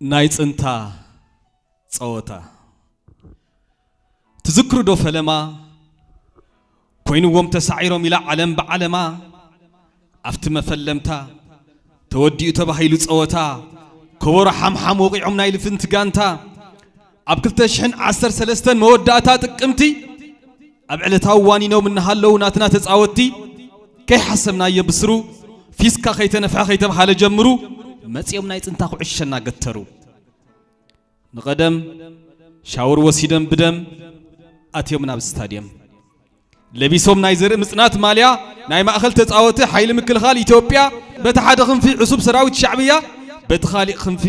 ናይ ጽንታ ጸወታ ትዝክሩ ዶ ፈለማ? ኮይንዎም ተሳዒሮም ኢላ ዓለም ብዓለማ፣ ኣብቲ መፈለምታ ተወዲኡ ተባሂሉ ጸወታ፣ ከበሮ ሓምሓም ወቒዖም ናይ ልፍንቲ ጋንታ፣ ኣብ ክልተ ሽሕን ዓሰርተ ሰለስተን መወዳእታ ጥቅምቲ፣ ኣብ ዕለታዊ ዋኒኖም እናሃለዉ ናትና ተጻወትቲ፣ ከይሓሰብናዮ ብስሩ፣ ፊስካ ከይተነፍሐ ከይተብሃለ ጀምሩ፣ መጺኦም ናይ ጽንታ ኩዕሸና ገተሩ። ንቐደም ሻወር ወሲደም ብደም ኣትዮም ናብ ስታድየም። ለቢሶም ናይ ዘርኢ ምጽናት ማልያ ናይ ማእከል ተጻወቲ ሓይሊ ምክልኻል ኢትዮጵያ፣ በቲ ሓደ ክንፊ ዕሱብ ሰራዊት ሻዕብያ፣ በቲ ካሊእ ክንፊ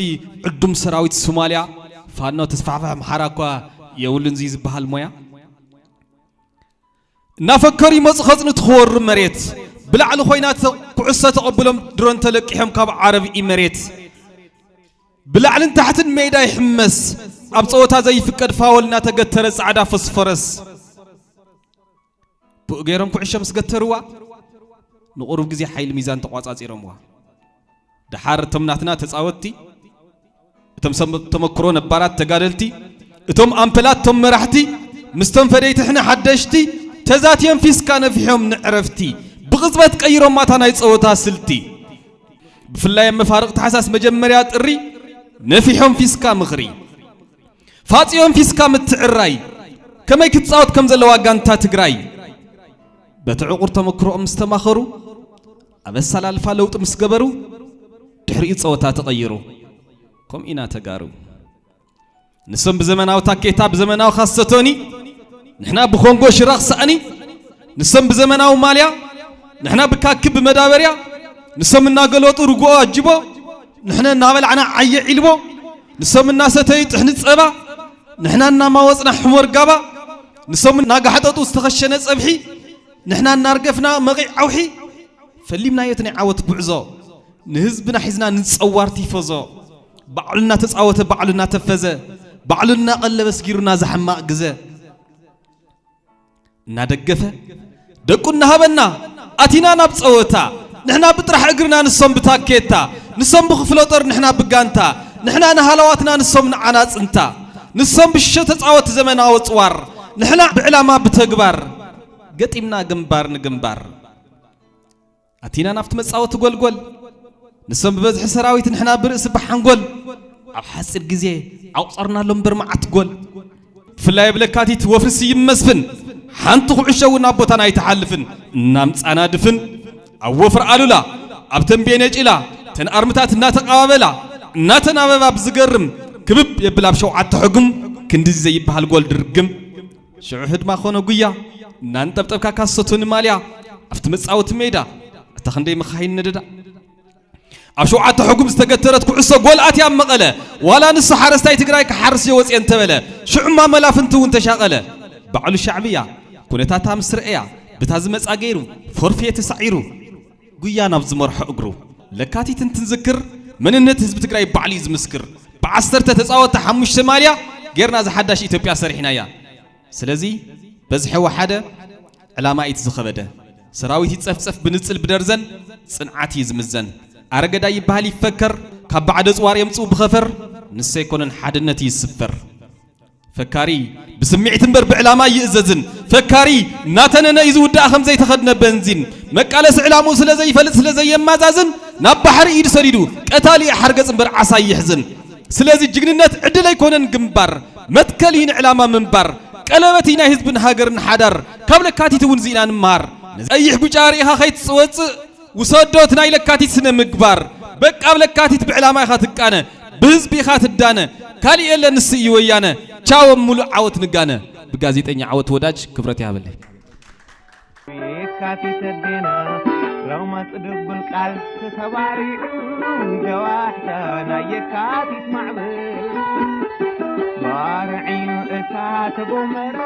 ዕዱም ሰራዊት ሶማልያ። ፋኖ ተስፋሕፋሕ ኣምሓራ እኳ የብሉን እዚ ዝበሃል ሞያ። እናፈከሩ ይመጹ ከጽንቱ ክወሩ መሬት። ብላዕሊ ኮይና ተ-፣ ኩዕሶ ተቐብሎም ድሮን ተለቂሖም ካብ ዓረብ ኢመሬት። ብላዕልን ታሕትን ሜዳ ይሕመስ። ኣብ ጸወታ ዘይፍቀድ ፋወል እናተገተረ ጻዕዳ ፎስፎረስ። ብኡ ገይሮም ኩዕሾ ምስ ገተርዋ፣ ንቑሩብ ግዜ ሓይሊ ሚዛን ተቋጻጺሮምዋ። ደሓር እቶም ናትና ተጻወትቲ፣ እቶም ሰብ ተመክሮ ነባራት ተጋደልቲ፣ እቶም ኣምፐላት፣ እቶም መራሕቲ፣ ምስቶም ፈደይቲ ሕነ ሓደሽቲ፣ ተዛትዮም ፊስካ ነፊሖም ንዕረፍቲ። ብቕጽበት ቀይሮም ማታ ናይ ጸወታ ስልቲ። ብፍላይ ኣብ መፋርቕ ታሕሳስ መጀመርያ ጥሪ፣ ነፊሖም ፊስካ ምኽሪ። ፋጺኦም ፊስካ ምትዕራይ፣ ከመይ ክትጻወት ከም ዘለዋ ጋንታ ትግራይ። በቲ ዕቑር ተመክሮኦም ምስ ተማኸሩ፣ ኣብ ኣሰላልፋ ለውጢ ምስ ገበሩ፣ ድሕሪኡ ጸወታ ተቐይሩ። ከምኡ ኢና ተጋሩ። ንሶም ብዘመናዊ ታኬታ፣ ብዘመናዊ ካሰቶኒ፣ ንሕና ብኮንጎ ሽራኽ ሳእኒ። ንሶም ብዘመናዊ ማልያ፣ ንሕና ብካኪ ብመዳበርያ። ንሶም እናገለጡ ርግኦ ኣጅቦ፣ ንሕና እናበላዕና ዓየ ዒልቦ። ንሶም እናሰተዩ ጥሕኒ ጸባ፣ ንሕና እናማወጽና ሕሞር ጋባ። ንሶም እናጋሕጠጡ ዝተኸሸነ ጸብሒ፣ ንሕና እናርገፍና መቒዕ ዓውሒ። ፈሊምናዮ እቲ ናይ ዓወት ጉዕዞ፣ ንህዝብና ሒዝና ንጸዋር ቲፎዞ። ባዕሉ እናተጻወተ፣ ባዕሉ እናተፈዘ፣ ባዕሉ እናቐለበ ስጊሩና ዝሓማቕ ግዘ። እናደገፈ፣ ደቁ እናሃበና፣ ኣቲና ናብ ጸወታ። ንሕና ብጥራሕ እግርና፣ ንሶም ብታኬታ። ንሶም ብክፍለ ጦር፣ ንሕና ብጋንታ። ንሕና ንሃለዋትና፣ ንሶም ንዓና ጽንታ። ንሶም ብሽሸ ተጻወቲ ዘመናዊ ጽዋር። ንሕና ብዕላማ ብተግባር። ገጢምና ግንባር ንግንባር። ኣቲና ናብቲ መጻወቲ ጎልጎል። ንሶም ብበዝሒ ሰራዊት፣ ንሕና ብርእሲ ብሓንጎል። ኣብ ሓጺር ግዜ ኣቑጸርናሎም እምበር መዓት ጎል። ብፍላይ ኣብ ለካቲት ወፍሪ ስዩም መስፍን፣ ሓንቲ ኩዕሾ እውን ናብ ቦታና ኣይትሓልፍን። እናምጻና ድፍን። ኣብ ወፍሪ ኣሉላ፣ ኣብ ተንቤን የጪላ፣ ተን ኣርምታት እናተቐባበላ፣ እናተናበባ ብዝገርም፣ ክብብ የብል ኣብ ሸውዓተ ሕጉም፣ ክንድዚ ዘይበሃል ጎል ድርግም። ሽዑ ህድማ ኾነ ጉያ፣ እናንጠብጠብካ ካሰቶኒ ማልያ፣ ኣብቲ መጻወቲ ሜዳ፣ እታ ክንደይ መኻይን ነደዳ። ኣብ ሸውዓተ ሕጉም ዝተገተረት ኩዕሶ ጎል ኣትያ ኣብ መቐለ፣ ዋላ ንሱ ሓረስታይ ትግራይ ክሓርስ እየ ወፅየ እንተበለ፣ ሽዑማ መላፍንቲ እውን ተሻቐለ። ባዕሉ ሻዕብያ፣ ኩነታታ ምስ ረአያ፣ ብታ ዝመጻ ገይሩ፣ ፎርፌ ተሳዒሩ፣ ጉያ ናብ ዝመርሖ እግሩ። ለካቲት እንትንዝክር፣ መንነት ህዝቢ ትግራይ ባዕሉ እዩ ዝምስክር። ብዓሰርተ ተጻወትቲ ሓሙሽተ ማልያ ጌርና ዝሓዳሽ ኢትዮጵያ ሰሪሕናያ። ስለዚ በዝሒ ወሓደ፣ ዕላማ ኢቲ ዝኸበደ። ሰራዊት ይጸፍጸፍ ብንጽል ብደርዘን፣ ጽንዓት እዩ ዝምዘን። ኣረገዳይ ይበሃል ይፈከር፣ ካብ ባዕደ ጽዋር የምጽኡ ብኸፈር፣ ንሰ ኣይኮነን ሓድነት እዩ ዝስፈር። ፈካሪ ብስምዒት እምበር ብዕላማ ይእዘዝን። ፈካሪ እናተነነ እዩ ዝውዳእ ከም ዘይተኸድነ በንዚን። መቃለሲ ዕላምኡ ስለ ዘይፈልጥ ስለ ዘየማዛዝን፣ ናብ ባሕሪ ኢዱ ሰዲዱ፣ ቀታሊ እዩ ሓርገጽ እምበር ዓሳ ይሕዝን። ስለዚ ጅግንነት ዕድል ኣይኮነን ግንባር፣ መትከል እዩ ንዕላማ ምንባር። ቀለበት እዩ ናይ ህዝብን ሃገርን ሓዳር፣ ካብ ለካቲት እውን ዚና ንምሃር። ነዚ ቀይሕ ብጫ ርኢኻ ከይትወፅእ፣ ውሰዶ እቲ ናይ ለካቲት ስነ ምግባር። በቃ ኣብ ለካቲት ብዕላማ ኢኻ ትቃነ፣ ብህዝቢ ኢኻ ትዳነ። ካሊእ የለ ንሱ እዩ ወያነ፣ ቻው ኣብ ሙሉእ ዓወት ንጋነ። ብጋዜጠኛ ዓወት ወዳጅ ክብረት ይሃበለይ። የካቲት ኣዴና ሎማት ድጉል ቃል ተተባሪዑ፣ ጀዋሕታ ናይ የካቲት ማዕበል ባርዕዩ እሳተ ጎመራ።